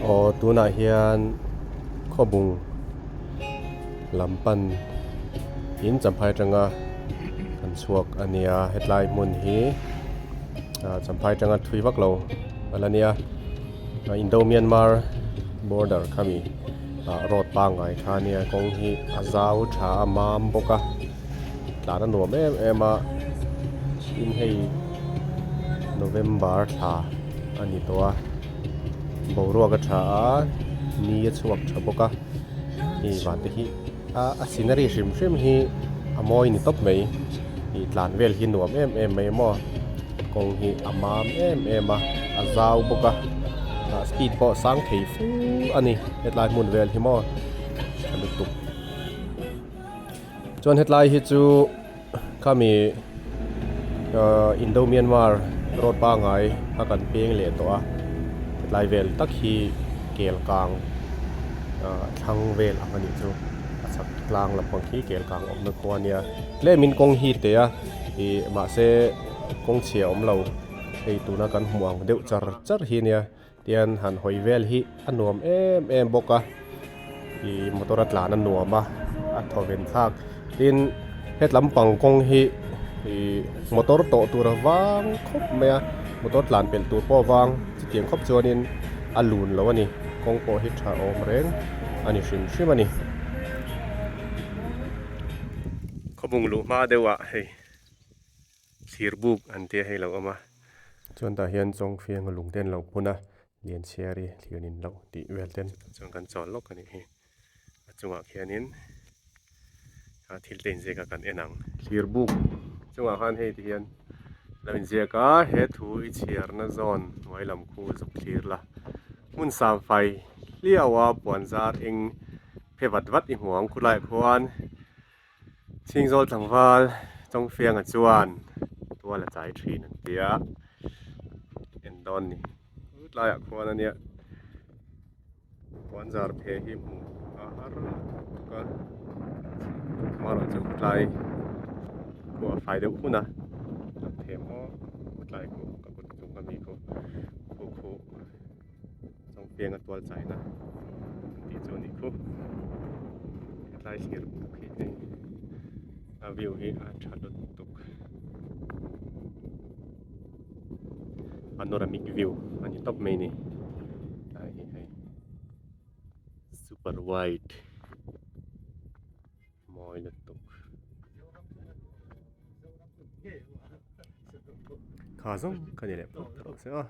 Aw tunah hian khawbung lam pan in champhai atanga kan chhuak a nia hetlai hmun hi ah champhai atanga thui vak lo a la nia Indo Myanmar border khami ah road pangngai kha a nia kawng hi a zau tha a mam bawk a. Tlan a nuam em em a tin hei November thla a ni tawh a boruak a tha a ni a chhuak tha bawk a hei van te hi a scenery hrim hrim hi a mawi ni tawp mai ih tlan vel hi nuam em em mai maw kawng hi a mam em em a a zau bawk a ah speed pawh a sang thei fu a ni hetlai hmun vel hi maw tha lutuk. Chuan hetlai hi chu khami ahh Indo Myanmar road pangngai a kan peng leh tawh a hetlai vel tak hi kel kang ahh thlang vel ang a nih chu a chhak tlang lampang khi kel kang awmna khua a nia tlemin kawng hi teh a ih mahse kawng chhia awm lo hei tuna kan hmuh ang deuh char char hi a nia. Tian han hawi vel hi a nuam em em bawk a ih motor a tlan a nuam a a thaw ven thlak tin hetlam pang kawng hi ih motor tawh tur a vang khawp mai a motor tlan pelh tur pawh a vang chutiang khawp chuanin a lun lo a ni kawng pawh hi tha awm reng a ni hrim hrim a ni. Khawbung luh hma deuh ah hei. Thir buk an tia hei lo awm a. Chuan tah hian chawng fiang a lung te an lo phun a, lian chhiar hi thlir nin loh tih vel ten chuan kan chawl lawk a nih hi. A chungah khianin a thil te inziak a kan en ang. Thir buk chungah khan hei ti hian lo inziak a, he thu i chhiarna zawn hnuai lam khu zuk thlir la. Hmun samfai hliau a puan zar eng phe vat vat i hmu ang khulaiah khuan. Chhingzawl tlangval Chawngfianga chuan tual a chai thin an ti a, en dawn ni. Tlaiah khuan a nia puan zar phe hi hmuh a har tuk a, amaherawh chu tlai khuh a fai deuh hun a, a phe maw tlai khuh ka kut chung ami khuh khuh khuh Chawngfianga tual chaina an tih chu a nih khu. Hetlai thlir buk hi hei a view hi a tha lutuk panoramic view a ni tawp mai ni tlai hi hei super wide mawi lutuk kha zawng ka ni leh phawt rawh se aw.